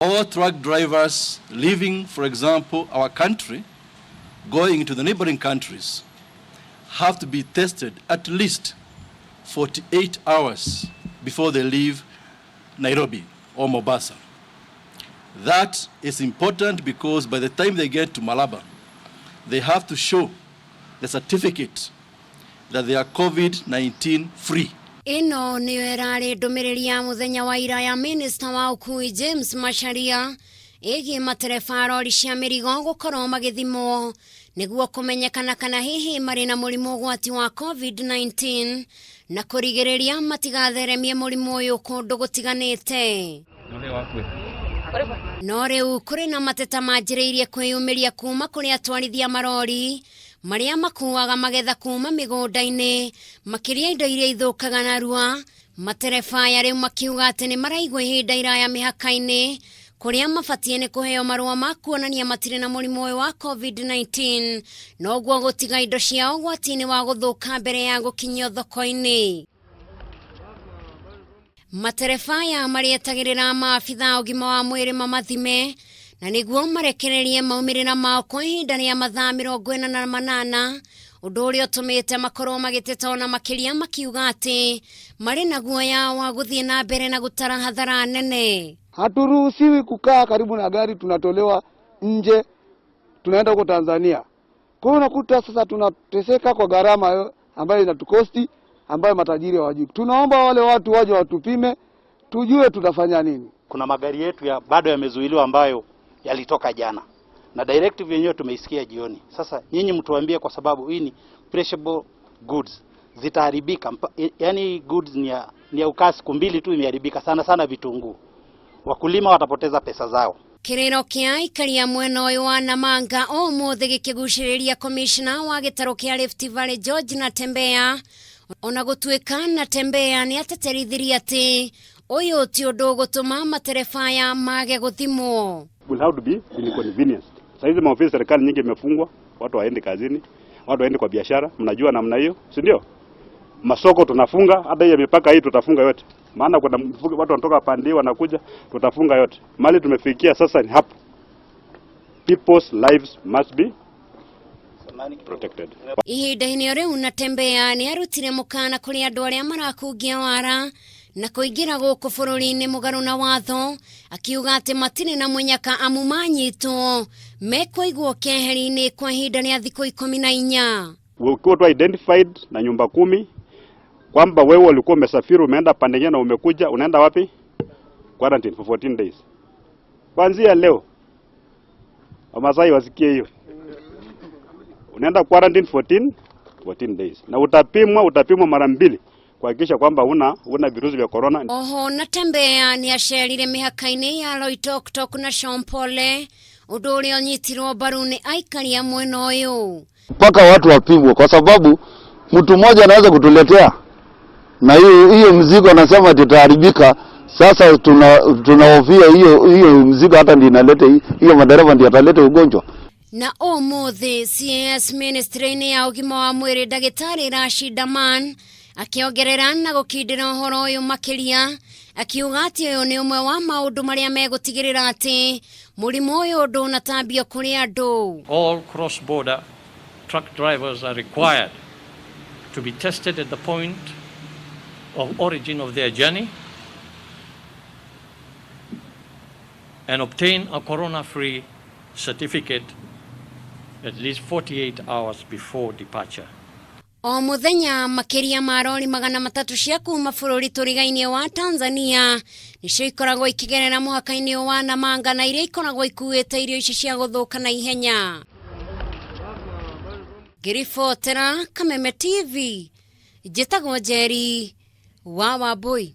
All truck drivers leaving, for example, our country, going to the neighboring countries, have to be tested at least 48 hours before they leave Nairobi or Mombasa. That is important because by the time they get to Malaba, they have to show the certificate that they are COVID-19 free. Ĩno nĩyo ĩrarĩ ndũmĩrĩri ya mũthenya wa ira ya minista wa ũkui James Macharia ĩgiĩ matereba a rori cia mĩrigo gũkorwo magĩthimwo nĩguo kũmenyekana kana hihi marĩ na mũrimũ ũgwati wa COVID-19 na kũrigĩrĩria matigatheremie mũrimũ ũyũ kũndũ gũtiganĩte. No rĩu kũrĩ na mateta manjĩrĩirie kwĩyumĩria kuma kũrĩ atwarithia marori marĩa makuaga magetha kuma mĩgũnda-inĩ makĩria indo iria ithũkaga narua. Matereba aya rĩu makiuga atĩ nĩ maraigwo ihinda iraya mĩhaka-inĩ kũrĩa mabatiĩ nĩ kũheo marũa ma kuonania matirĩ na mũrimũ ũyũ wa COVID-19, noguo gũtiga indo ciao ũgwati-inĩ wa gũthũka mbere ya gũkinyio thoko-inĩ. Matereba aya marĩetagĩrĩra maabitha ũgima wa mwĩrĩ mamathime na nĩguo marekererie maumĩrĩra mao kwa ihinda rĩa mathaa 48, ũndũ ũrĩa ũtũmĩte makorwo magĩteta ona makĩria makiuga atĩ marĩ na guoya wa gũthiĩ na mbere na gũtara hathara nene. Haturuhusiwi kukaa karibu na gari, tunatolewa nje, tunaenda huko Tanzania. Kwa hiyo unakuta sasa tunateseka kwa gharama ambayo inatukosti, ambayo matajiri hawajui. Tunaomba wale watu waje watupime, tujue tutafanya nini. Kuna magari yetu ya bado yamezuiliwa ambayo yalitoka jana na directive yenyewe tumeisikia jioni. Sasa nyinyi mtuambie, kwa sababu hii ni perishable goods, zitaharibika. Yani goods ni ya ukaa siku mbili tu imeharibika, sana sana vitunguu. Wakulima watapoteza pesa zao. Kĩrĩro kĩa aikari a mwena ũyũ wa Namanga ũmũthĩ gĩkĩgucĩrĩria komishna wa gĩtarũ kĩa Rift Valley George Natembeya, ona gũtuĩka Natembeya nĩ ateterithirie atĩ ũyũ ti ũndũ ũgũtũma matereba aya mage gũthimwo. Will have to be inconvenienced. Sasa hizi maofisi serikali nyingi imefungwa, watu waende kazini, watu waende kwa biashara, mnajua namna hiyo, si ndio? Masoko tunafunga, hata hiyo mipaka hii tutafunga yote. Maana kuna watu wanatoka pande wanakuja, tutafunga yote. Mali tumefikia sasa ni hapo. People's lives must be protected. Ihinda-inĩ o rĩu Natembeya nĩ arutire mũkana kũrĩ andũ arĩa marakungia wara na kũingĩra gũkũ bũrũri-inĩ mũgarũ na watho, akiuga atĩ matirĩ na mũnyaka amu manyitwo mekũigwo keheri-inĩ kwa ihinda rĩa thikũ 14. Ukiwa tu identified na nyumba kumi kwamba wewe ulikuwa umesafiri, umeenda pande nyingine na umekuja, unaenda wapi? Quarantine for 14 days. Kuanzia leo. Wamasai wasikie hiyo. Unaenda quarantine 14 days. Na utapimwa mara mbili kuhakikisha kwamba una virusi vya corona. Oho Natembeya nĩ acerire mĩhaka-inĩ ya Loitoktok na Shompole, ũndũ ũrĩa ũnyitirwo mbaru nĩ aikari a mwena ũyũ. Mpaka watu wapimwe, kwa sababu mtu mmoja anaweza kutuletea na hiyo hiyo mzigo anasema tutaharibika. Sasa tunahofia hiyo hiyo mzigo hata ndio inaleta hiyo, madereva ndio ataleta ugonjwa. Na ũmũthĩ CAS ministry-inĩ ya ũgima wa mwĩrĩ ndagĩtarĩ Rashid Aman akĩongerera na gũkindĩra ũhoro ũyũ makĩria, akiuga atĩ ũyũ nĩ ũmwe wa maũndũ marĩa megũtigĩrĩra atĩ mũrimũ ũyũ ndũnatambio kũrĩ andũ. All cross-border truck drivers are required to be tested at the point of origin of their journey and obtain a corona-free certificate at least 48 hours before departure. O mũthenya makĩria ma rori 300 cia kuma bũrũri tũrigainie wa Tanzania nĩcio ikoragwo ikĩgerera mũhaka-inĩ wa Namanga na iria ikoragwo ikuĩte irio ici cia gũthũka na ihenya. Ngĩribotera Kameme TV, njĩtagwo Njeri wa Wambui.